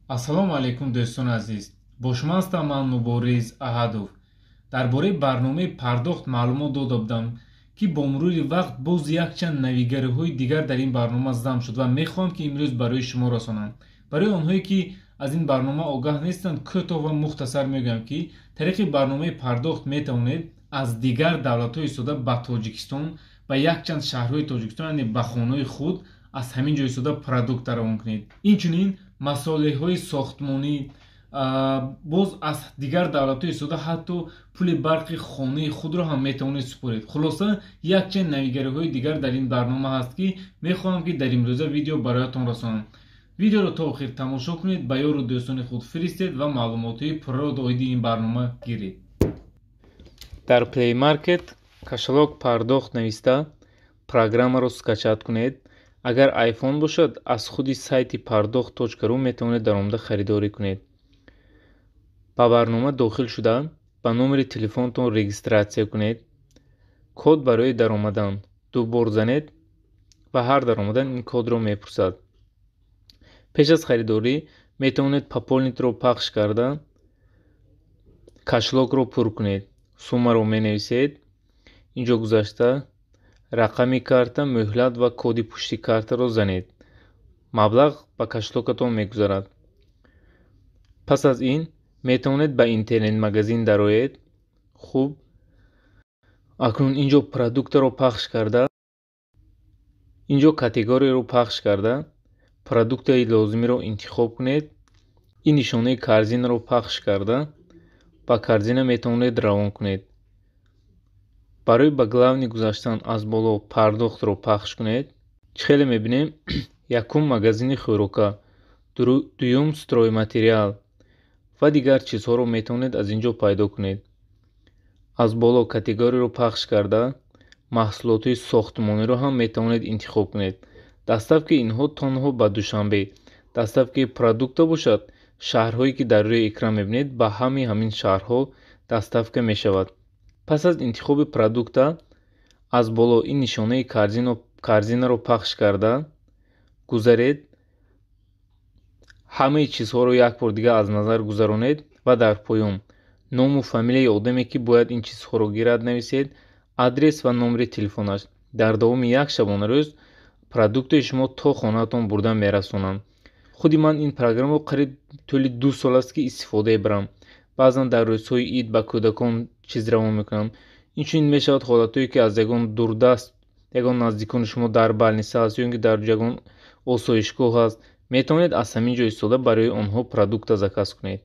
Ассалому алайкум, дӯстони азиз, бо шумо ҳастам ман, Мубориз Аҳадов. Дар бораи барномаи пардохт маълумот дода будам, ки бо мурури вақт боз якчанд навигариҳои дигар дар ин барнома зам шуд ва мехоҳам, ки имрӯз барои шумо расонам. Барои онҳое, ки аз ин барнома огаҳ нестанд, кӯтоҳ ва мухтасар мегӯям, ки тариқи барномаи пардохт метавонед аз дигар давлатҳо истода ба Тоҷикистон, ба якчанд шаҳрҳои Тоҷикистон, яъне ба хонаи худ, аз ҳамин ҷо истода продукта равон кунед. Инчунин масолеҳҳои сохтмонӣ, боз аз дигар давлатҳо истода ҳатто пули барқи хонаи худро ҳам метавонед супоред. Хулоса, якчанд навигариҳои дигар дар ин барнома ҳаст, ки мехоҳам, ки дар имрӯза видео бароятон расонам. Видеоро то охир тамошо кунед, ба ёру дӯстони худ фиристед ва маълумотҳои пурраро оиди ин барнома гиред. Дар Play Market «Кошелёк пардохт» нависта, программаро скачать кунед. Агар iPhone бошад, аз худи сайти пардохт.ру метавонед даромада харидорӣ кунед. Ба барнома дохил шуда, ба номери телефонатон регистрация кунед. Код барои даромадан ду бор занед ва ҳар даромадан ин кодро мепурсад. Пеш аз харидорӣ метавонед «Пополнить» ро пахш карда, кошелёк ро пур кунед. Суммаро менависед, инҷо гузашта, рақами карта, мӯҳлат ва коди пушти картаро занед. Маблағ ба кошелёк атон мегузарад. Пас аз ин метавонед ба интернет-магазин дароед. Хуб, акнун инҷо продукта ро пахш карда, инҷо категорияро пахш карда, продукта и лозимиро интихоб кунед. Ин нишонаи корзина ро пахш карда, ба корзина метавонед равон кунед. Барои ба главный гузаштан аз боло пардохтро пахш кунед. Чӣ хеле мебинем: якум, магазини хӯрока, дуюм, стройматериал ва дигар чизҳоро метавонед аз ин ҷо пайдо кунед. Аз боло категорияро пахш карда, маҳсулотҳои сохтмониро ҳам метавонед интихоб кунед. Доставка и инҳо танҳо ба Душанбе. Доставка и продукта бошад, шаҳрҳое, ки дар рӯи экран мебинед, ба ҳамаи ҳамин шаҳрҳо доставка мешавад. Пас аз интихоби продукта аз боло ин нишонаи корзина ро пахш карда гузаред, ҳамаи чизҳоро як бор дигар аз назар гузаронед ва дар поён ному фамилияи одаме, ки бояд ин чизҳоро гирад, нависед, адрес ва номери телефонаш. Дар давоми як шабонарӯз продукти шумо то хонаатон бурда мерасонанд. Худи ман ин программаро қариб тӯли 2 сол аст, ки истифода мебарам. Баъзан дар рӯзҳои ид ба кӯдакон чиз равон мекунам. Инчунин мешавад ҳолатҳое, ки аз ягон дурдаст ягон наздикони шумо дар больница аст ё ин ки дар ягон осоишгоҳ аст, метавонед аз ҳамин ҷо истода барои онҳо продукта заказ кунед.